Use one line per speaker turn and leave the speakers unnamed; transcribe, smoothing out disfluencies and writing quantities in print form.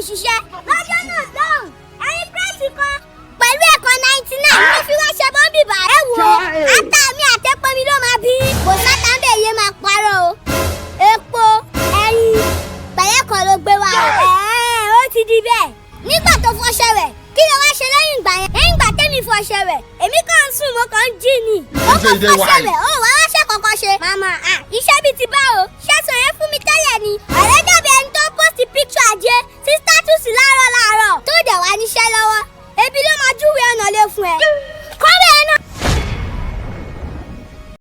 ṣiṣẹ́. Lọ́jọ́ náà lọ́hùn, ẹyin pírẹ́sì kan pẹ̀lú ẹ̀kọ́ 99 ló fi wá ṣe bọ́m̀bì bá. Ẹ wò ó, ata mi àtẹ́pọ̀ mi ló máa bí. Kò sáta ń bẹ̀ yé máa parọ́ o. Epo, ẹyin, pẹ̀lẹ́kọ̀ ló gbé wa o. Ẹ̀ẹ́, ó ti di bẹ́ẹ̀. Nígbà tó fọṣẹ rẹ̀, kí ló wá ṣe lẹ́yìn ìgbà yẹn? Lẹ́yìn ìgbà tẹ́mi fọṣẹ rẹ̀, èmi kàn ń sùn, mo kàn ń jí ni. Ó kàn fọṣẹ rẹ̀, ó wá wáṣẹ́ kankan ṣe. Màmá, à, iṣẹ́ bíi ti bá o.